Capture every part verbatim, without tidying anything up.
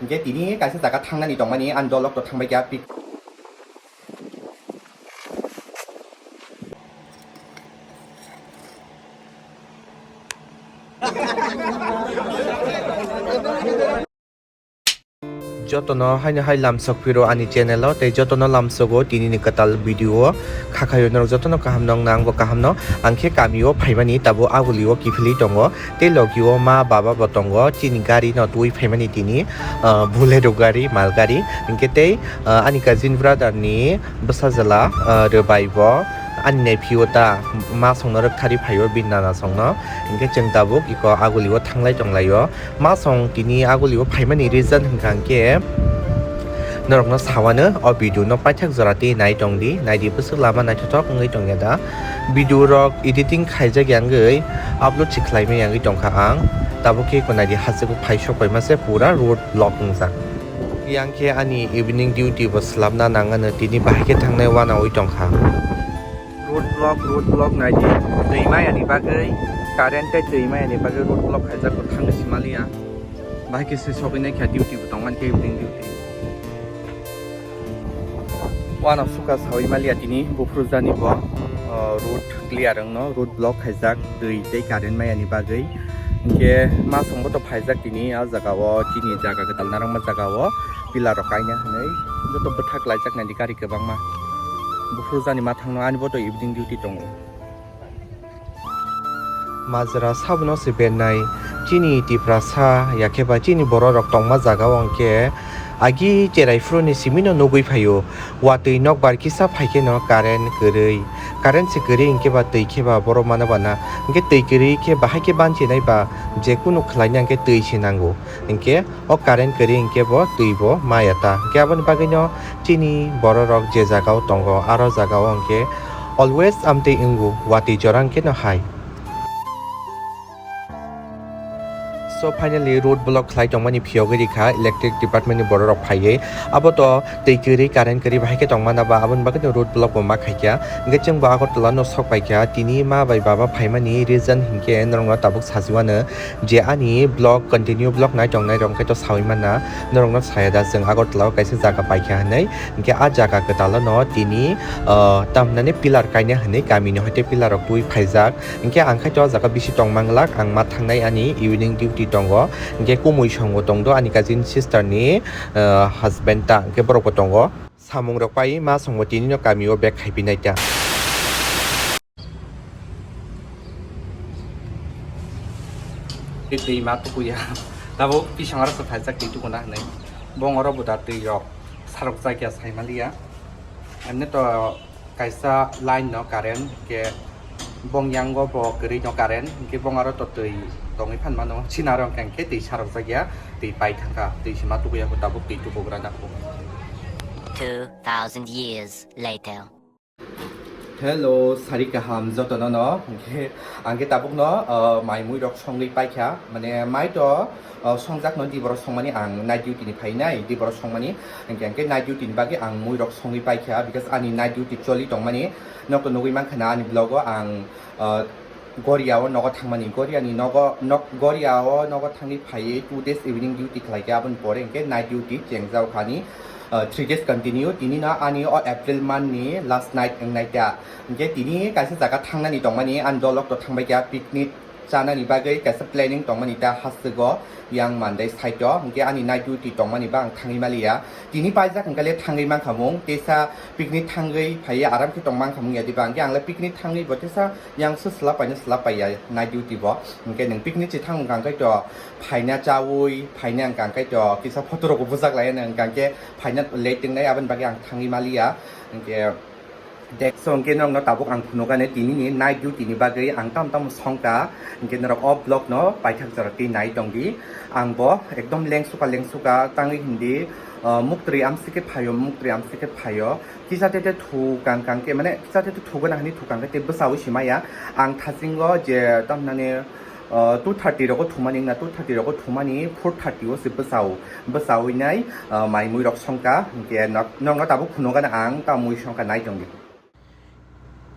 Ke tini kaisa jaga thangnani tongmani, ani dolok to thangbai kha, pic-, Jotono haino hai lamsok phiro ani channel o, tei jotono lamsogo tinini kwtal video o. Khakhayo norok jotono kaham nong nang bo kaham no. Ang khe kami o phaimani, tabuk aguli o kiphilwi tongo, tei logi o ma baba bo tongo, chini gari no twi phaimani tini, ah, Bolero gari, mal gari. Hinkhe tei, ah, ani cousin brother ni bwsajwla, ah, Rwbai bo ani nephew o ta ma songno rwktharwi phaio bini nana songno. Hinkhe chwng tabuk iko aguli o thanglai tonglaio. Ma song tini aguli o phaimani reason hwnkha hinkhe norokno sawano o video no paithak jora tei nai tongdi, naidi bwswk lama naithothok wngwi tongya da. Video rok editing khaijak yangwi upload se khlaimai yangwi tongkha ang. Tabuk khe iko naidi hachwk phai sok paima se pura road block wngjak. Yang khe ani evening duty bo swlapna nangano, tini bahai khe thangnai wanaui tongkha. Road block, road block naidi, twi mayani bagwi, current tei twi mayani bagwi road block khaijak, bo thangwi simaliya. Bahai khe se sogwi naikha, duty bo tongmani khe evening duty. Wano suka sawi maliya tini, buphuru jani bo, o, road clear wngno, road block khaijak, twi tei current mayani bagwi. Hinkhe masongbo to phaijak tini, a jaga o chini jaga kwtal narwkma jaga o pillar rok kaina hinwi joto bwthak laijak naidi gari kwbangma. Buphuru jani mathangno ani bo to evening duty tongo. Majra sabono se bennai, chini Tiprasa, yakhe ba chini borok rok tongma jaga o hwnkhe agi cherai phuru ni simi no nugwi phaio. Watwi nokbar kisa phai khe no current kwrwi. Current se kwrwi hinkhe ba twi khe ba borok mano bana. Hinkhe twi kwrwi khe bahai khe banchinai ba je kunu khlaina hinkhe twi se nango. Hinkhe o current kwrwi hinkhe bo twi bo maya ta. Hinkhe aboni bagwi no chini borok rok je jaga o tongo, aro jaga o hinkhe always amtwi wngo, watwi jora hinkhe no hai. So finally road block khlai tongmani phiyogwi rikha electric department ni borok rok phaiwi. Abo to twi kwrwi current kwrwi bahai khe tongmana ba aboni bagwi no road block bo ma khaikha. Hinkhe chwng bo Agartala no sok paikha. Tini ma bai baba phaimani reason hinkhe norokno tabuk sajiwano. Je ani vlog, continue vlog nai tongnai rok khe to sawi manna, norokno saya da chwng Agartala o kaisa jaga paikha hinwi. Hinkhe a jaga kwtal no tini, ah, tamhinani pillar kaina hinwi kami ni hoite pillar rok twi phaijak. Hinkhe ang khe to o jaga bisi tong manglak, ang ma thangnai ani evening duty tongo. Hinkhe kumui song bo tongdo ani cousin sister ni, ah, husband ta, hinkhe borok bo tongo. Samung rok pai ma song bo tini no kami o back khai phi nai ta. Twi ma tukuya. Tabuk pisong aro kwthaijak twi tukuna hinwi. Bong oro bo da twi rok sarok jakya sai maliya. Emne to kaisa line no current, hinkhe bong yango bo kwrwi no current, hinkhe bong aro to twi tongwi phan mano. China aro hinkhe twi sarok jakya, twi pai thangkha, twi se ma tukuya kho tabuk twi tukugra da kho. Two thousand years later. Hello, sari kaham jotono no. Hinkhe ang khe tabuk no, uh, mai mui rok songwi paikha. Mane mai to, uh, songjak no di borok songmani ang night duty ni phainai di borok songmani. Hinkhe ang khe night duty ni bagwi ang mui rok songwi paikha because ani night duty choli tongmani. Nok to nugwi mankha na ani vlog o ang, uh, Goria o nogo thangmani, Goria ni nogo, nok, Goria o nogo thangwi phaiwi two days evening duty khlaikha, aboni pore hinkhe night duty chengjak khani, ah, three days continue. Tini no ani o April month ni last night wngnai ta. Hinkhe tini kaisa jaga thangnani tongmani, ani dolok to thangbai kha picnic chanani bagwi kaisa planning tongmani ta hasteo. Yang Monday side o, hinkhe ani night duty tongmani ba ang thangwi maliya. Tini paijak hinkhe le thangwi mankha mung, teisa picnic thangwi phaiya aram khe tong mankha mung ya diba, hinkhe ang le picnic thangwi bo teisa yang se swlap paino swlap paiya night duty bo. Hinkhe nwng picnic se thang wngkha hinkhe to phaina chawi, phaina wngkha hinkhe to kisa photo rok bo bujak laiya, hinkhe phaina late wngnai aboni bagwi ang thangwi maliya. Hinkhe Dek, so hinkhe norokno tabuk ang phunukani tini ni night duty ni bagwi ang tamo tamo songkha, hinkhe norok o vlog no paithak jora twi nai tongdi. Ang bo ekdom lengsuka lengsuka tangwi hindi, ah, muktwi amsike phaio, muktwi amsike phaio. Kisa tete thukang kang khe, mane kisa tete thugana hinwi thukang khe tei bwsaui se maya. Ang thasingo je tamnani, ah, two thirty rogo thumani wngna, two thirty rogo thumani four thirty o se bwsao, bwsaui nai, ah, mai mui rok songkha, hinkhe nok, nokno tabuk phunukani ang tamo mui songkha nai tongdi.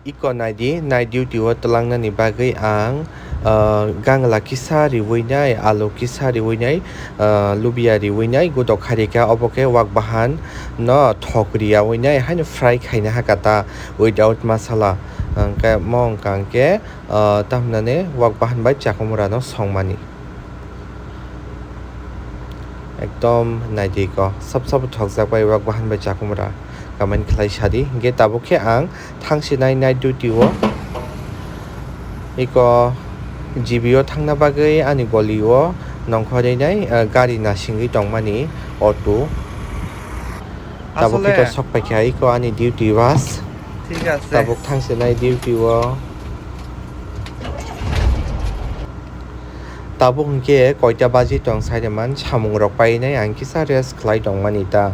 Iko naidi, night duty o twlangnani bagwi ang, ah, gangla kisa riwi nai, alu kisa riwi nai, ah, lubia riwi nai, gudok kharika, obo khe wak bahan no thok riyawi nai, haino fry khaina hakha ta without masala. Hwnkhe mo wngkha hwnkhe, ah, tamhinani wak bahan bai chakumura no songmani. Ekdom naidi ko, sab sabo thokjak bai wak bahan bai chakumura kamani khlai sadi. Hwnkhe tabuk khe ang thangsinai night duty o. Iko G B o thangna bagwi ani goli o nongkhorwi nai, ah, gari nasingwi tongmani auto. Tabuk khe to asole sok paikha iko ani duty bus. Thik ase. Tabuk thangsinai duty o. Tabuk hwnkhe koita baji tong saireman, samung rok painai ang kisa rest khlai tongmani ta.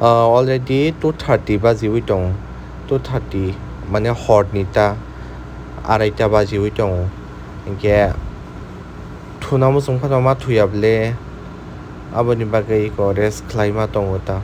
Ah, already two thirty bajiwi tong, two thirty mane horni ta araita bajiwi tongo. Hinkhe thuna muchung phano ma thuya bwle, aboni bagwi iko rest khlaima tongo ta.